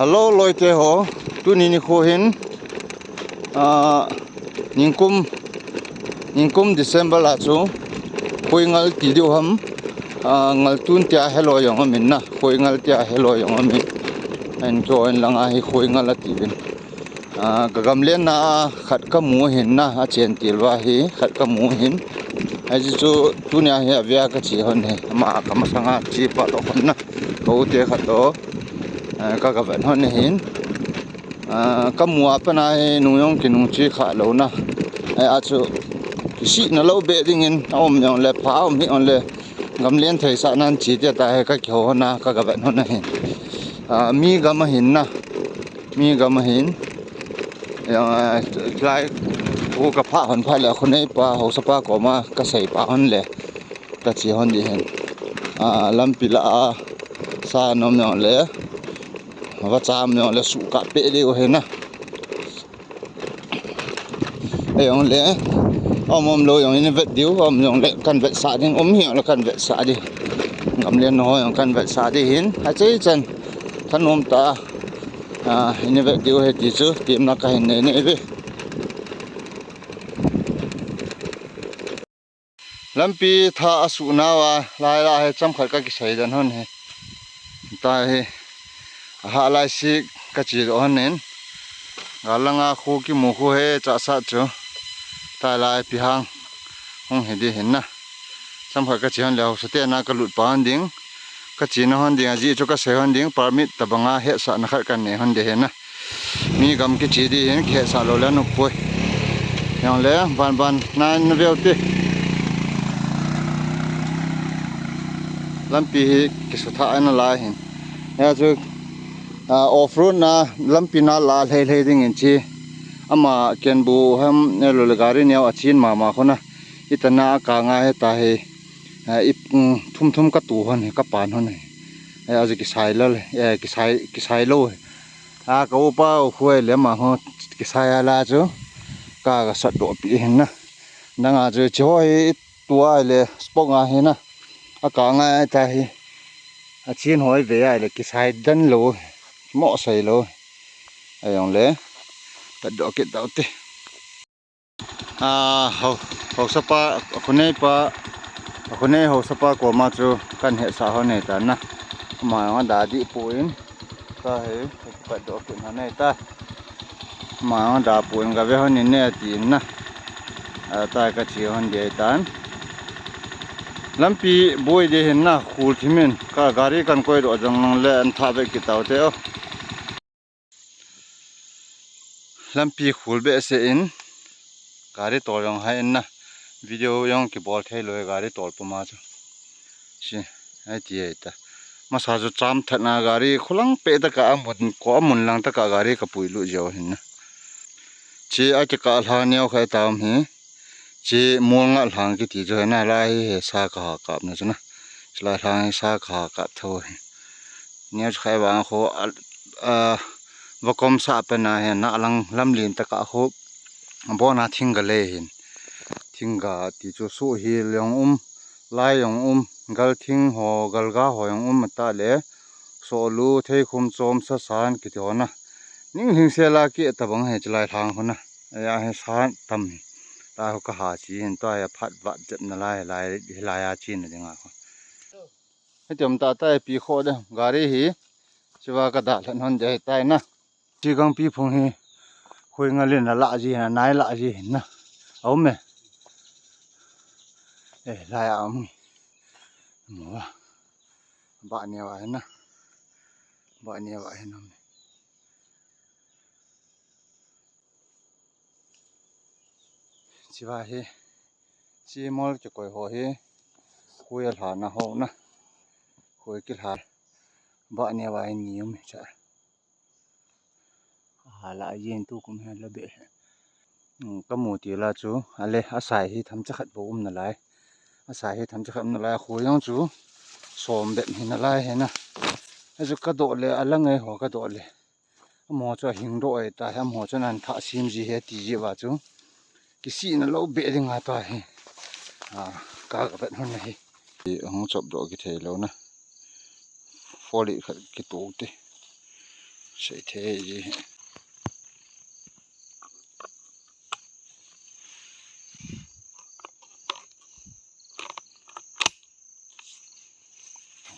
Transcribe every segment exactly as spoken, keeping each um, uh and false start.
Hello, loite ho. Tuni nikho hin, ah, ningkum, ningkum December la chu khoingal ti diu ham, ah, ngal tun tia helou jong amin na, khoingal tia helou jong amin. Ahin keiho in langa hi khoingal ati uvin. Ah, ka gamlen na khat ka mu hin na, achen til uva hi khat ka mu hin. Ahi chu tunia hi avea ka che hon hi, ama ka masanga che pa to hon na. Ka u te khat to, ah, ka ga vet hon hin. Ah, ka mu a pat na hi nung jong kinung che kha lou na. Ahi a chu kisihna lou beh dingin, aum jong le pha, aum hih jong le gamlen thei sah nan che tia ta hi ka kihou hon na, ka ga vet hon na hin. Ah, mi gam ahin na. Mi gam ahin, ah, lai khu ka phah hon phat le, khu nei pa, haosa pa koma ka sei pa hon le, ka che hon di hin. Ah, lampi la a, sa nom jong le, va cham jong le, su ka pe le u hin na. Ei jong le, um, um lou jong in vet diu, um jong le, kan vetsah ding, um hi jong le, kan vetsah di. Gamlen ho jong kan vetsah di hin, achai chan, thanom ta. Ah, in vet diu ahi ti chu, temna ka hin nei nei ve. Lampi tha asuh nauva, lai la hi chomkhat ka kisei den hon hi. Ta hi, aha lai sik ka che doh hon in. Gal langa khu kimu khu hi chahsah chu. Ta lai pi hang hung hi di hin na. Chomkhat ka che hon le haosa te na ka lut pa hon ding. Ka chena hon ding, ajeh chu ka sei hon ding, permit tabanga hetsahna khat kan nei hon ding ahi na. Mi gam kiche di hin, kihetsah lou le anop poi. Jong le, ban ban, na in veu te. Lampi hi kisuthah ana lai hin. Hia chu, ah, off road na, lampi na la lhei lhei ding in che. Ama kenbu ham, ne lou le gari neo a chen mama khu na. Itana ka ngai ta hi. Ah, i, um, thum thum ka tu hon hi, ka pan hon hi. Eh, aji kisai lal, eh, kisai, kisai lou hi. Ah, ka upa u khu le ama ho kisai a la chu. Ka, ka sat doh pi hin na. Nang a chu chi ho hi i tu a le spong a hi na. A ka ngai ta hi. A chen hoi ve a le kisai dan lou. Mo sai lou. Ajong le. Pat doh kit tau te. Ah, ho, haosa pa, a khu nei pa, a khu nei haosa pa koma chu kan hetsah hon nei ta na. Ama jong ada di poi in, ka he, ka doh kit hon nei ta. Ama jong ada poi in ka ve hon in ne ati in na. Ata ka che hon di tan. Lampi boi di hin na, khul thim in, ka gari kan koi doh jong le an tha ve kit tau te o. Lampi khul behseh in, gari tol jong hai in na, video jong kibol thei lou, gari tol puma chu. Si, ai ti ai ta. Masa chu cham that na gari khulang pe ta ka amun, ko amun lang ta ka gari ka pui lut jo hin na. Chi a kikah lha neo khai ta um hi. Chi mol nga lhang kiti chu na lai hi sa ka ha kap na chu na. Chi lai lhang hi sa ka ha kap tho hi. Neo chu khai vang kho a, a, vakom sa pe na hi na lang lam lin ta ka kho. Bona thingga le hin. Thingga ti chu su hi leong um, lai jong um, gal thing ho, gal ga ho jong um ta le. So lu thei khum chom sa san kiti ho na. Ning hing se la ki ta bang he chi lai lhang ho na. Aya hi sa tam hi. Ta ho ka ha chi hin to ya phat vat jep na lai, lai, lai a chi na ding a ho. Hiti om ta ta pi kho de gari hi. Chiva ka da lhan hon de tai na. Chi gang pi phung hi. Khoingal in a la ji na, nai la ji hin na. Au me. Eh, lai a um. Mo. Ba ne wa hin na. Ba ne wa hin um. Chiva hi, chi mol kikoi ho hi, khui a lha na ho na, khui kilha, ba ne va hi ni um hi cha. A la yin tu kum hi la be. Hmm, ka mu ti la chu, a le, a sai hi tham cha khat bo um na lai. A sai hi tham cha khat um na lai, khui jong chu, som bep hi na lai hi na. A chu ka doh le, a la ngai ho ka doh le. Amaho chu ahing doh e ta, amaho chu nan thah sim ji he ti ji va chu. Kisihna lou be ding a ta hi. A, ka ka vet hon na hi. Ti hung chop doh kithei lou na. Foli khat kitu te. Sei thei ji.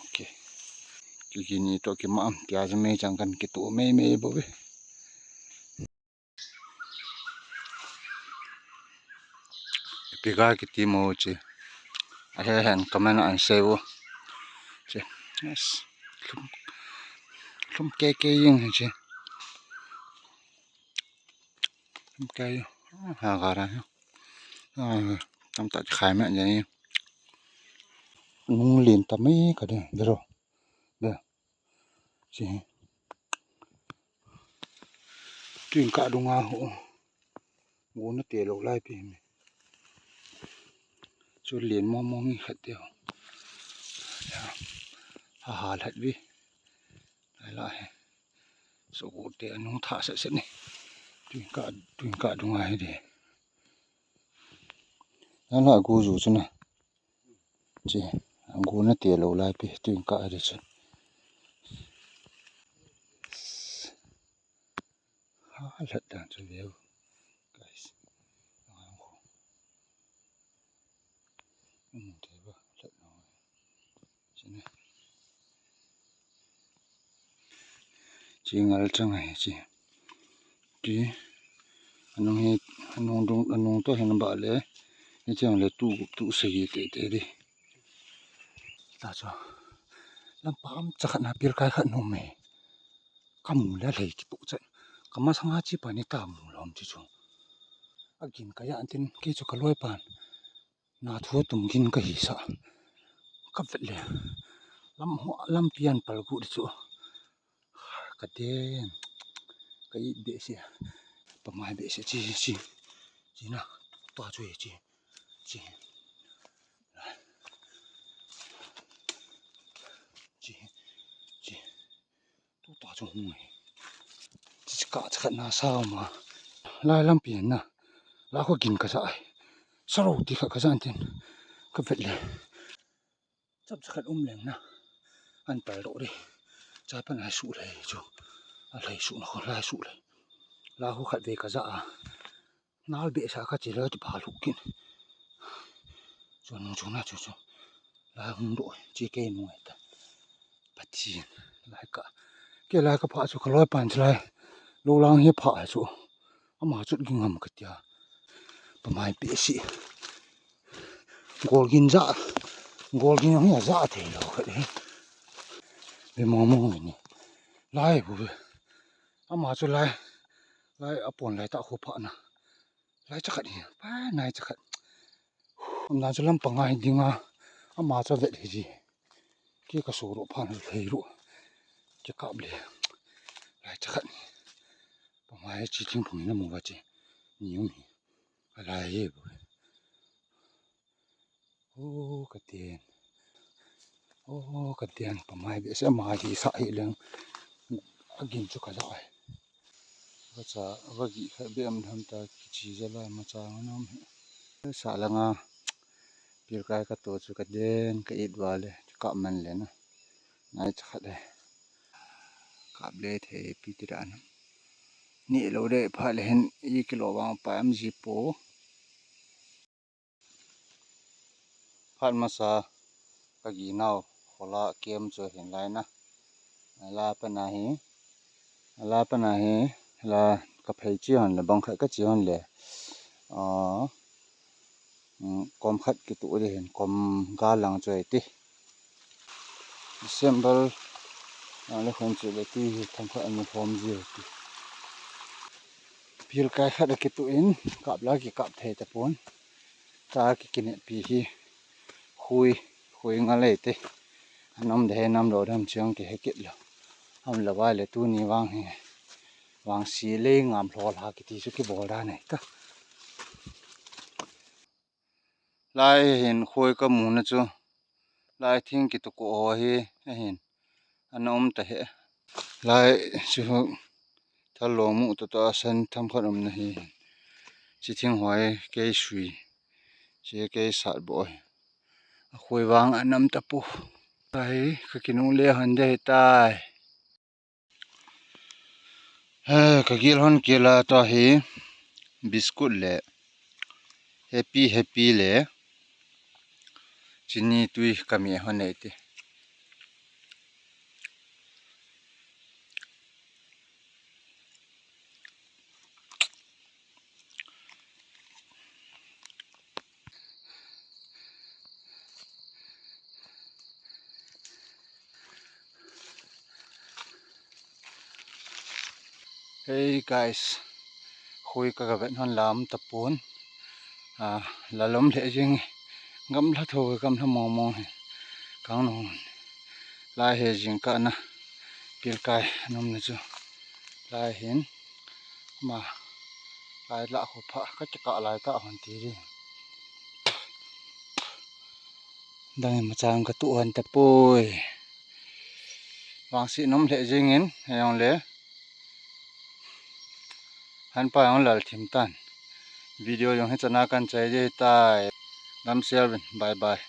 Okay. Kikini to kima am, tia ja mei chang kan kitu mei mei bo ve. Ipi ga kiti mo chi. Ahe hen comment a an sei u. Chi. Yes. Lhum, lhum kei kei jeng chi. Lhum kei. Ha ga ra. Ah, tamtah chi khai me jeng. Nung lin ta mai ka de. Dero. De. Chi. Tuin ka dunga ho. Gona te lo lai pi mi. Chu lien mo mo ngi khat te ho. Ha ha lhat vi. Lai la he. So go te anung tha se se ni. Tuin ka, tuin ka dunga he de. Ala gu ju chu na. Chi, gona te lo lai pi, tuin ka ri chu. Ha, lhat dan chu veu. Guys. Ang ko. Ang te ba, lhat na. Chi na. Chi ngal chang hai chi. Ti, anung hi, anung dung, anung to hin ba le, hicheng le tu, tu sagi te te di. Ta chu, lampa am cha khat na pil kai khat nung me. Ka mu le lei kitu chan. Ka masanga chi pa ni ta mu lom chi chu. Agin ka ya antin, kei chu ka loi pan. Na thu tum gin ka hi sa. Ka vet le. Lam ho, lampi an pal gu di chu. Ka den. Ka it behseh. Pa mai behseh chi, chi. Chi na. Ta chu e chi. Chi. Chi. Chi. Tu ta chu hung e. Chi ka cha khat na sa ma. Lai lampi na. La ko gin ka sa ai. Sa ro ti khat ka sa antin. Ka vet le. Chap cha khat um leng na. An pal ro re. Cha pan ai su le chu. A lai su na ko lai su le. La ko khat ve ka sa a. Nal behseh ka chi le ti pa lu kin. Chu nung chu na chu chu. Lai hung do chi kei nung ai ta. Pathian. Lai ka. Kei lai ka pha chu ka loi pan chi lai. Lo lang hi pha chu. Ama chut ging ham ka tia. Pa mai behseh. Gol gin ja. Gol gin hi ja thei lo ka de. Be mo mo ni. Lai bu. Ama chu lai. Lai apon lai ta khu pha na. Lai cha khat hi, pa nai cha khat. Amna chu lam panga hi dinga, ama cha vet hi ji. Ke ka so ro phan ro thei ro. Ke kap le. Lai cha khat. Panga hi chi thing phung na mu va chi. Ni um hi. A lai hi bo. O, ka tien. O, ka tien, pa mai behseh ma hi sa hi leng. Agin chu ka la ai. Va cha, va gi kha be am tham ta kichi ja la ma cha ngam hi. Sa langa. Pil kai ka to chu ka den ka it va le. Ka man le na. Nai cha khat le. Kap le thei pi ti dan. Ni lo de pha le hin i kilo vang pa am ji po. Phat masa ka ginau khola kem chu hin lai na. La pa na hi. La pa na hi. La ka phei chi hon le bang khat ka chi hon le. Ah, mm, kom khat kitu de hin kom ga lang chu ai ti. December, ah, le khon chu le ti hi tham khat an hom ji ti. Pil kai khat a kitu in kap la kikap thei ta pon. Ta kikinet pi hi khui, khui nga lei te. Anam de he nam lo dam chiang ke he kit lo. Am la vai le tu ni vang he. Vang si lei ngam lhol ha kiti chu kibol da nei ta. Lai hin khui ka mu na chu. Lai thing kitu ko ho hi, ahin. Ana um ta he. Lai chu thal lo mu to to a san tham khat um na hi. Chi thing hoi kei sui. Chi kei sat bo hi. A khui vang anam ta pu. Lai ka kinung le han de tai. He, ka gil hon kila to hi biscuit le happy happy le chini tui ka mi hon nei ti. Hey guys, khui ka ka vet hon lam tapon. Ah, lalom le jing gamla tho gamla mong mong he. Kang nong lai he jing ka na pil kai nom na chu. Lai hin ma lai la khu pha ka ka lai ta hon ti ri. Dang ma chang ka tu hon tapoi. Vangsi nom le jing in he jong le. Han pa jong lal thim tan. Video jong hi chana kan chai je tai. Dam sel vin. Bye bye.